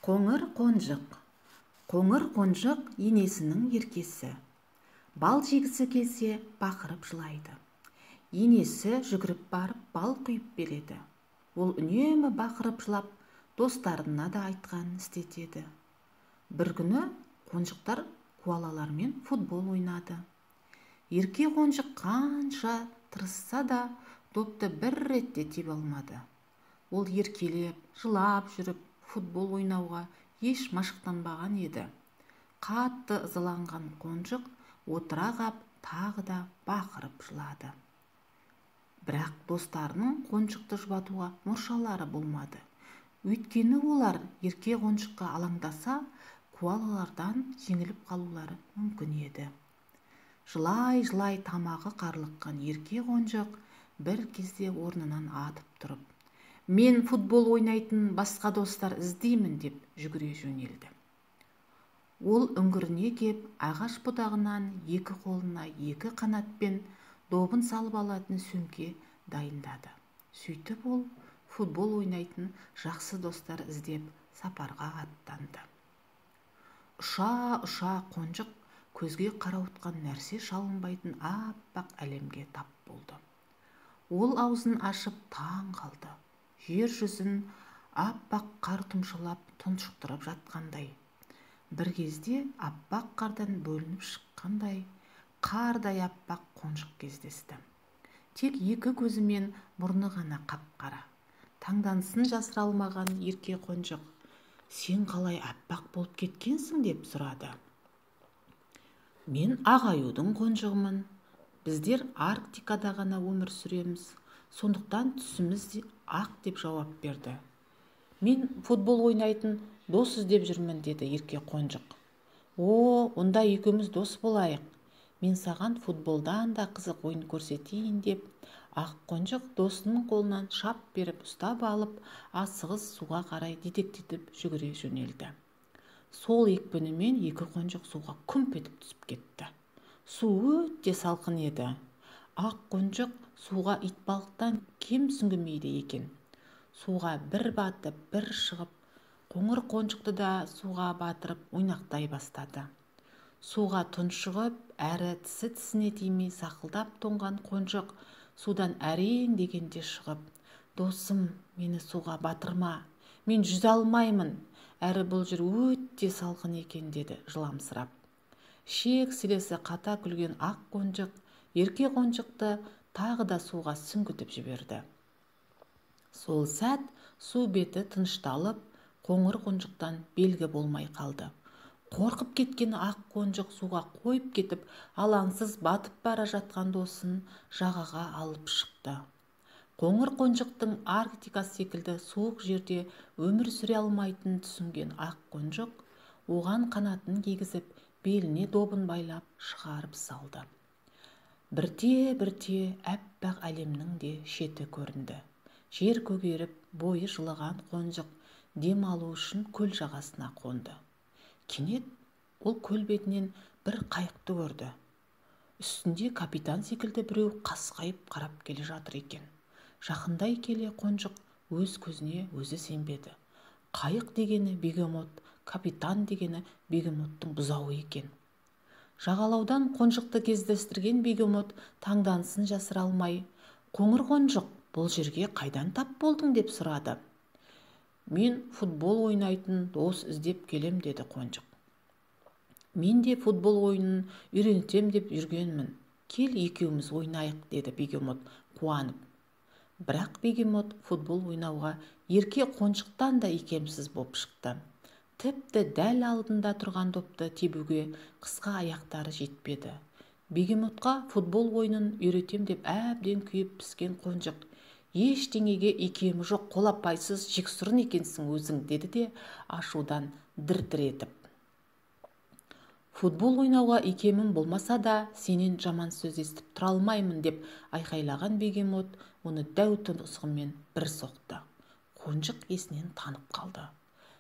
Қоңыр қонжық. Қоңыр қонжық енесінің еркесі. Бал жегісі келсе, бақырып жылайды. Енесі жүгіріп барып бал құйып береді. Ол үнемі бақырып жылап, достарына да айтқанын істетеді. Бір күні қонжықтар коалалармен футбол ойнады. Ерке қонжық қанша тырысса да, допты бір рет те тебе алмады. Ол еркелеп, жылап жүріп футбол ойнауға еш машықтанбаған еді. Қатты ызаланған қонжық отыра қап тағы да бақырып жылады. Бірақ достарының қонжықты жұбатуға мұршалары болмады. Өйткені олар ерке қонжыққа алаңдаса, коалалардан жеңіліп қалулары мүмкін еді. Жылай-жылай тамағы қарлыққан ерке қонжық бір кезде орнынан атып тұрып, «Мен футбол ойнайтын басқа достар іздеймін», деп жүгіре жөнелді. Ол үңгіріне кеп, ағаш бұтағынан екі қолына екі қанатпен добын салып алатын сөмке дайындады. Сөйтіп ол футбол ойнайтын жақсы достар іздеп сапарға аттанды. Ұша-ұша қонжық көзге қарауытқан нәрсе шалынбайтын аппақ әлемге тап болды. Ол аузын ашып таң қалды. Жер жүзін аппақ қар тұмшалап тұншықтырып жатқандай. Бір кезде аппақ қардан бөлініп шыққандай, қардай аппақ қонжық кездесті. Тек екі көзі мен мұрны ғана қап-қара. Таңданысын жасыра алмаған ерке қонжық, «Сен қалай аппақ болып кеткенсің?» деп сұрады. «Мен ақ аюдың қонжығымын. Біздер Арктикада ғана өмір сүреміз. Сондықтан түсіміз ақ», деп жауап берді. «Мен футбол ойнайтын дос іздеп жүрмін», деді ерке қонжық. «О, онда екеуміз дос болайық. Мен саған футболдан да қызық ойын көрсетейін», деп ақ қонжық досының қолынан шап беріп ұстап алып, асығыс суға қарай дедектетіп жүгіре жөнелді. Сол екпінімен екі қонжық суға күмп етіп түсіп кетті. Су өте салқын еді. Ақ қонжық суға итбалықтан кем сүңгімейді екен. Суға бір батып, бір шығып, қоңыр қонжықты да суға батырып ойнақтай бастады. Суға тұншығып, әрі тісі тісіне тимей сақылдап тоңған қонжық судан әрең дегенде шығып, «Досым, мені суға батырма, мен жүзе алмаймын, әрі бұл жер өте салқын екен», деді жыламсырап. Ішек-сілесі қата күлген ақ қонжық ерке қонжықты тағы да суға сүңгітіп жіберді. Сол сәт су беті тынышталып, қоңыр қонжықтан белгі болмай қалды. Қорқып кеткен ақ қонжық суға қойып кетіп, алаңсыз батып бара жатқан досын жағаға алып шықты. Қоңыр қонжықтың Арктика секілді суық жерде өмір сүре алмайтынын түсінген ақ қонжық оған қанатын кигізіп, беліне добын байлап шығарып салды. Бірте-бірте аппақ әлемнің де шеті көрінді. Жер көгеріп, бойы жылыған қонжық дем алу үшін көл жағасына қонды. Кенет ол көл бетінен бір қайықты көрді. Үстінде капитан секілді біреу қасқайып қарап келе жатыр екен. Жақындай келе қонжық өз көзіне өзі сенбеді. Қайық дегені бегемот, капитан дегені бегемоттың бұзауы екен. Жағалаудан қонжықты кездестірген бегемот таңданысын жасыра алмай, «Қоңыр қонжық, бұл жерге қайдан тап болдың?» деп сұрады. «Мен футбол ойнайтын дос іздеп келем», деді қонжық. «Мен де футбол ойынын үйренсем деп жүргенмін. Кел, екеуміз ойнайық», деді бегемот қуанып. Бірақ бегемот футбол ойнауға ерке қонжықтан да икемсіз боп шықты. Тіпті дәл алдында тұрған допты тебуге қысқа аяқтары жетпеді. Бегемотқа футбол ойынын үйретем деп әбден күйіп піскен қонжық, «Ештеңеге икемі жоқ қолапайсыз жексұрын екенсің өзің», деді де ашудан дір-дір етіп. «Футбол ойнауға икемім болмаса да, сенен жаман сөз естіп тұра алмаймын», деп айқайлаған бегемот оны дәу тұмсығымен бір соқты. Қонжық есінен танып қалды.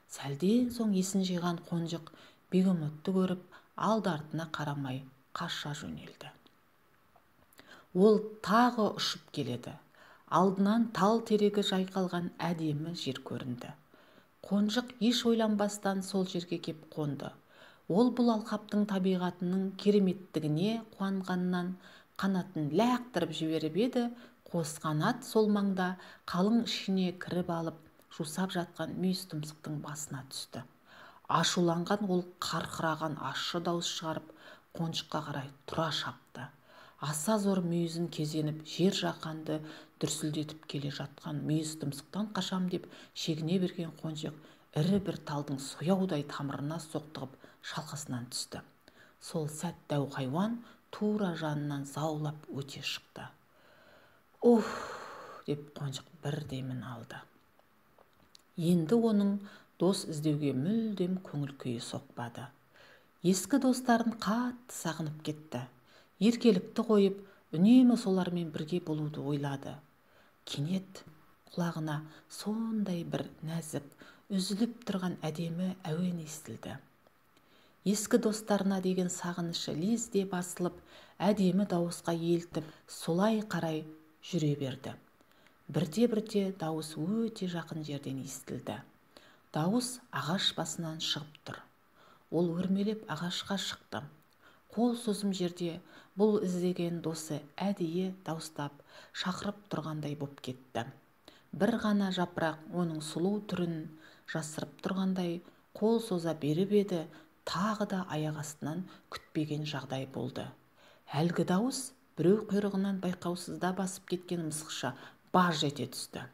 Сәлден соң есін жиған қонжық бегемотты көріп, алды-артына қарамай қаша жөнелді. Ол тағы ұшып келеді. Алдынан тал терегі жайқалған әдемі жер көрінді. Қонжық еш ойланбастан сол жерге кеп қонды. Ол бұл алқаптың табиғатының кереметтігіне қуанғаннан қанатын лақтырып жіберіп еді, қос қанат сол маңда қалың ішіне кіріп алып, жусап жатқан мүйіз тұмсықтың басына түсті. Ашуланған ол қарқыраған ащы дауыс шығарып, қонжыққа қарай тұра шапты. Аса зор мүйізін кезеніп, жер жаһанды дүрсілдетіп келе жатқан мүйіз тұмсықтан қашам деп шегіне берген қонжық ірі бір талдың сояудай тамырына соқтығып, шалқасынан түсті. Сол сәт дәу хайуан тура жанынан заулап өте шықты. «Уф!» деп қонжық бір демін алды. Енді оның дос іздеуге мүлдем көңіл күйі соқпады. Ескі достарын қатты сағынып кетті. Еркелікті қойып, үнемі солармен бірге болуды ойлады. Кенет құлағына сондай бір нәзік, үзіліп тұрған әдемі әуен естілді. Ескі достарына деген сағынышы лезде басылып, әдемі дауысқа елтіп, солай қарай жүре берді. Бірте-бірте дауыс өте жақын жерден естілді. Дауыс ағаш басынан шығып тұр. Ол өрмелеп ағашқа шықты. Қол созым жерде бұл іздеген досы әдейі дауыстап, шақырып тұрғандай боп кетті. Бір ғана жапырақ оның сұлу түрін жасырып тұрғандай қол соза беріп еді, тағы да аяқ астынан күтпеген жағдай болды. Әлгі дауыс біреу құйрығынан байқаусызда басып кеткен мысықша баж ете түсті.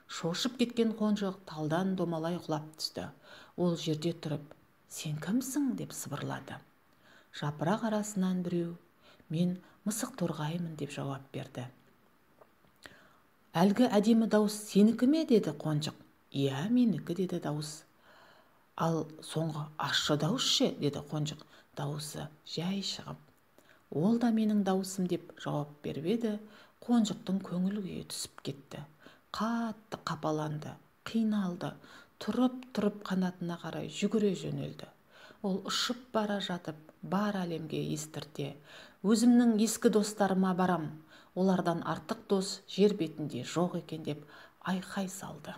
Шошып кеткен қонжық талдан домалай құлап түсті. Ол жерде тұрып, «Сен кімсің?» деп сыбырлады. Жапырақ арасынан біреу, «Мен мысық торғаймын» деп жауап берді. Әлгі әдемі дауыс сенікі ме, деді қонжық. Иә, менікі, деді дауыс. Ал соңғы ащы дауыс ше, деді қонжық, дауысы жай шығып. Ол да менің дауысым деп жауап беріп еді, қонжықтың көңіл күйі түсіп кетті. Қатты қапаланды, қиналды, тұрып-тұрып қанатына қарай жүгіре жөнелді. Ол ұшып бара жатып, бар әлемге естірте, «Өзімнің ескі достарыма барам, олардан артық дос жер бетінде жоқ екен» деп айқай салды.